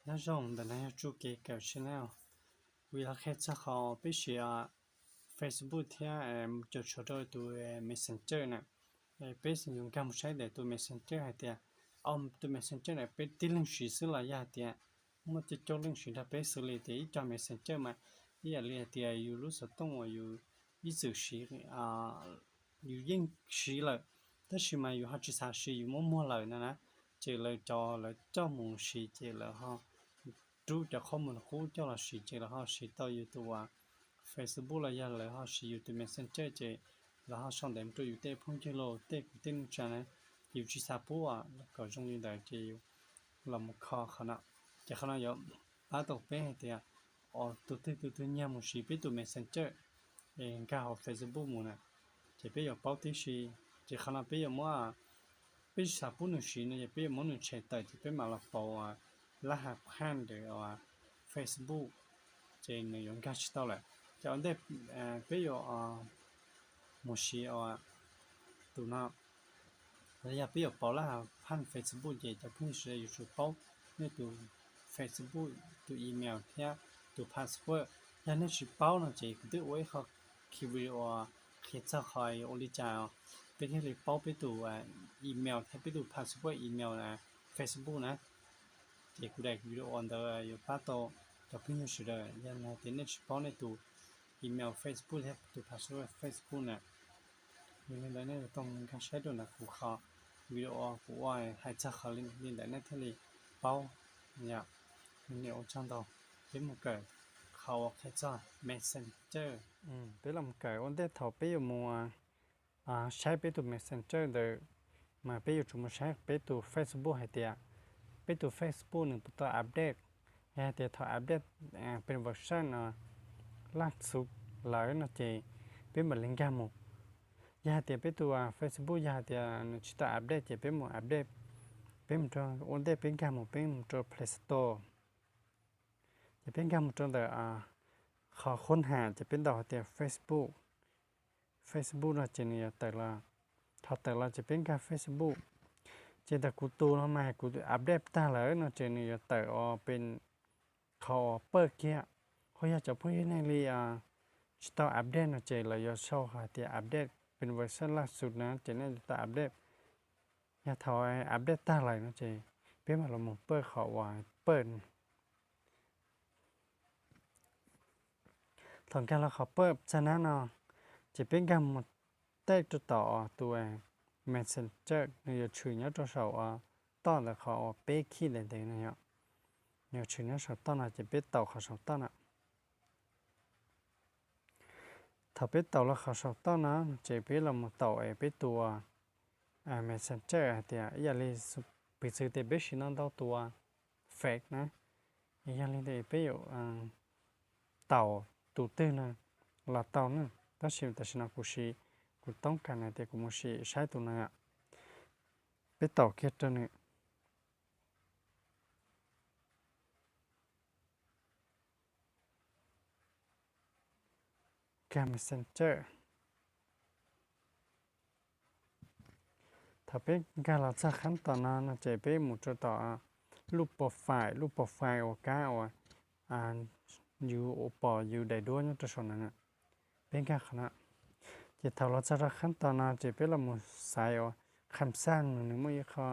Nyob zoo, ntawm no yog Tsuj Kev Kawm Channel. Kuv yuav qhia txog qhov peb siv Facebook thiab cov tshuav rau tus Messenger na. Peb yuav nkag mus saib ntawm tus Messenger hais tias, tus Messenger na peb tib leeg siv xwb los yog hais tias muaj coob coob leej siv nrog peb xws li tias ib co Messenger mas ib yam li hais tias yus lub xov tooj uas yus ib txwm siv, yus yeej siv lawm, tab sis mas yus ho tsis xav siv, yus muab muag lawm no na, ces lawv cov lawv coj mus siv ces lawv ho rub cov qhob mus qub coj los siv ces lawv ho siv tau yus tus uas Facebook los yog lawv ho siv yus tus Messenger ces lawv ho sau ntawv rau yus tej phooj ywg los tej kwv tij neej tsa na, ces yus tsis xav pub kom zoo li ntawd ces yus los mus kho qhov no. Ces qhov no yuav pab tau peb hais tias tus twg tus twg nyiag mus siv peb tus Messenger es nkag hauv Facebook mus na, ces peb yuav paub tib si. Ces qhov no peb yuav muab, peb tsis xav pub nws siv no ces peb yuav muab nws tshem tawm ces peb mam los pauv lab has phaj ntawm Facebook, ces nws yuav nkag tsis tau lawm. Ces ua ntej peb yuav mus siv tus no, los yog peb yuav pauv lab has phaj Facebook ces cov phooj ywg sawv daws yuav tsum paub nej tus Facebook, tus email thiab tus password. Yog nej tsis paub no ces kuv twb ua ib qho video qhia txog qhov ua li cas peb thiaj li paub peb tus email thiab peb tus password email Facebook na. Ces kuv daim video ntawd yuav pab tau cov phooj ywg sawv daws yog hais tias nej tsis paub nej tus email Facebook thiab tus password Facebook na. Yog li ntawd nej yuav tau nkag saib rau ntawm kuv qhov video kuv ua hais txog qhov li ntawd nej thiaj li paub. Yog li ntawd ua tsaug ntau, peb mus kawm qhov uas qhia txog Messenger. Peb los kawm ua ntej thaum peb yuav mus saib peb tus Messenger ntawd, mas peb yuav tsum mus saib peb tus Facebook hais tias peb tus Facebook nws puas tau update. Yog hais tias thaum update pes version no laj xus lawm no ces peb mam li nkag mus. Yog hais tias peb tus Facebook yog hais tias nws tsis tau update ces peb mus update. Peb mus rau ua ntej peb nkag mus peb mus rau Play Store. Ces peb nkag mus rau ntawm qhov khuab ham ces peb ntaus hais tias Facebook. Facebook no ces nws yuav tawm los. Thaum tawm los ces peb nkag Facebook. Ces ntawm kuv tus no mas kuv update tag lawm no ces nws yuav tawm ua pes qhov uas pawj kiag. Ho yog cov phooj ywg nej li tsis tau update no ces lawv yuav sau hais tias update pes version laj xus na ces nej yuav tau update. Yog thaum update tag lawm no ces peb mam los mus pawj qhov uas pawj. Thaum nkag los qhov pawj txag nab no, ces peb nkag mus tej rau tom tus Messenger nws yuav tshwm nyob rau saum toj ntawm qhov uas peb khij ntev ntev no yom. Nws yuav tshwm nyob saum toj no ces peb taus qhov saum toj no. Thaum peb taus los qhov saum toj no ces peb los mus taus es peb tus Messenger hais tias ib yam li piv txwv tias peb siv ntau ntau tus Face na, yog li ntawd peb yuav taus tus twg no los tau na. Tab sis tam sim no kuv siv, kuv toob kas hais tias kuv mus sim saib tus no. Peb taus kiag rau nws. Nkag Messenger. Thaum peb nkag los txog qhab tom no no ces peb mus rau tom lub profile, lub profile uas kab uas yus pom yus daim duab nyob rau saum no. Peb nkag qhov no. Ces thaum los txog rau qhab tom no ces peb los mus xaiv uas kham xaj no nws muaj ib qho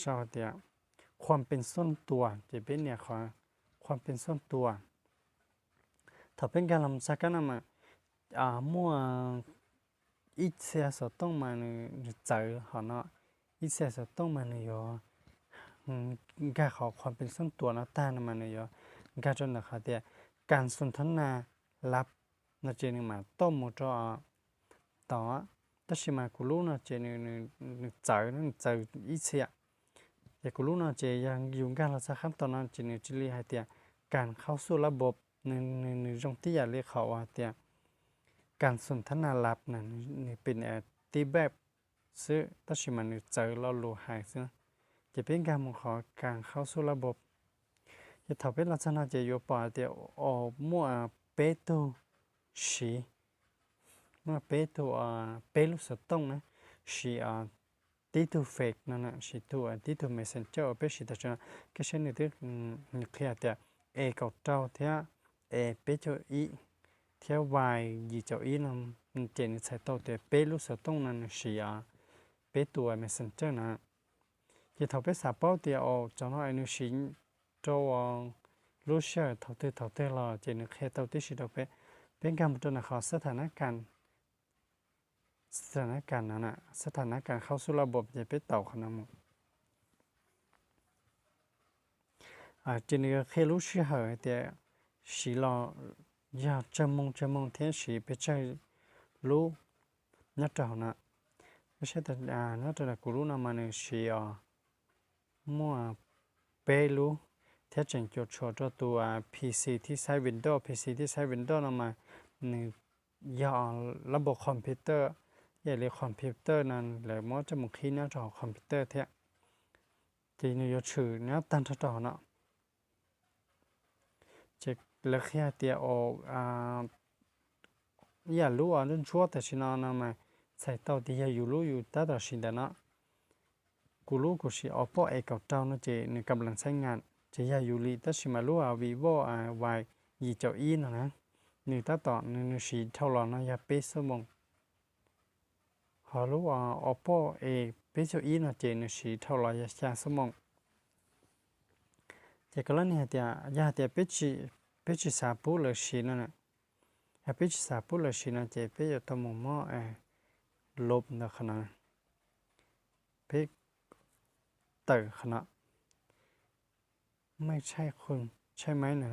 sau tias khuam pes xoj tuas ces peb nias qhov khuam pes xoj tuas. Thaum peb nkag los mus txog kab no mas muaj ib txhia xov tooj mas nws txawv hom no, ib txhia xov tooj mas nws yuav nkag qhov khuam pes xoj tuas no tag no mas nws yuav nkag rau ntawm qhov tias kas xus thab nas lav no ces nws mam toj mus rau tod. Tab sis mas kuv lub no ces nws txawv, nws txawv ib txhia. Ces kuv lub no ces yog yus nkag los txog qhab tom no ces nws cia li hais tias kas khaub xuj lab npos, nws zoo tib yam li qhov uas hais tias kas xus thab nas lav na, nws pes tib npaj xwb tab sis mas nws txawv lo lus hais xwb. Ces peb nkag mus qhov kas khaub xuj lab npos. Ces thaum peb los txog no ces yuav pom hais tias muaj peb tug siv, muaj peb tug, peb lub xov tooj na, siv tib tug fake no, siv tib tug Messenger uas peb siv tam sim no. Koj saib nws twb, nws qhia tias E kaum rau thiab E peb caug ib thiab Y yim caum ib no, ces nws txhais tau tias peb lub xov tooj no nws siv peb tus Messenger na. Ces thaum peb xav paub tias cov no es nws siv rau lub sij hawm thaum twg thaum twg los ces nws qhia tau tib si rau peb. Peb nkag mus rau ntawm qhov xab tham nab kas, xab tham nab kas no, xab tham nab kas hauv xub laj npam ces peb taus qhov no mus. Ces nws qhia lub sij hawm hais tias siv los yog tsawg moos tsawg moos thiab siv pes tsawg lub nyob rau hauv no. Nyob rau kuv lub no mas nws siv os muaj peb lub thiab tseem cuam tshuam rau tus PC thib xaiv Windows, PC thib xaiv Windows no mas nws yog lab npam computer, ib yam li computer no lawv muab coj mus qhib nyob rau hauv computer thiab. Ces nws yuav tshwm nyob tag nrho rau hauv no. Ces lawv qhia hais tias ib yam lub ntsuab tam sim no no mas txhais tau tias yog yus lub yus tab tom siv ntawm no. Kuv lub kuv siv Oppo E kaum rau no ces nws kam las xaib ngas, ces yog yus li. Tab sis mas lub Vivo Y yim caum ib no na, nws tab tom nws siv dhau los no yog peb xuab moos. Ho lub Oppo E peb caug ib no ces nws siv dhau los yog xya xuab moos. Ces koj lab nis hais tias yog hais tias peb tsis xav pub lawv siv no, yog peb tsis xav pub lawv siv no ces peb yuav tau mus muab lub ntawm qhov no, peb tawm qhov no, mej tshaij qhwj tshaij maib no.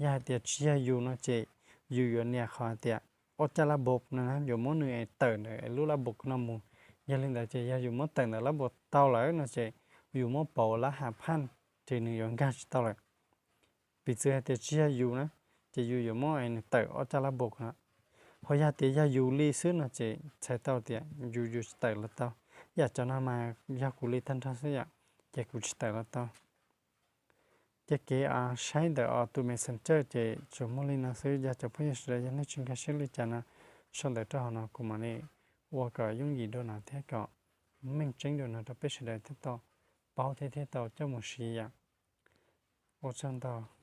Yog hais tias tsis yog yus no ces yus yuav nias qhov tias ob caj lab npam no na, yuav muab nws tawm ntawm lub lab npam no mus. Yog li ntawd ces yog yus muab tawm ntawm lab npam tau lawm no ces yus muab pauv lab has phaj ces nws yuav nkag tsis tau lawm. Piv txwv hais tias tsis yog yus na, ces yus yuav muab nws tawm ob caj lab npam no. Ho yog tias yog yus li xwb no ces txhais tau tias yus yus tsis tawm los tau. Yam cov no mas yog kuv li tag nrho xwb yom, ces kuv tsis tawm los tau. Ces kev saib ntawm tus Messenger ces tsuas muaj li no xwb. Yog cov phooj ywg sawv daws yog nej tsis nkag siab li cas no, sau ntawv rau hauv no kuv mam li ua kom yooj yim dua no thiab kom meej tseeb dua no rau peb sawv daws thiaj tau paub thiab thiaj tau coj mus siv yom. Ua tsaug ntau.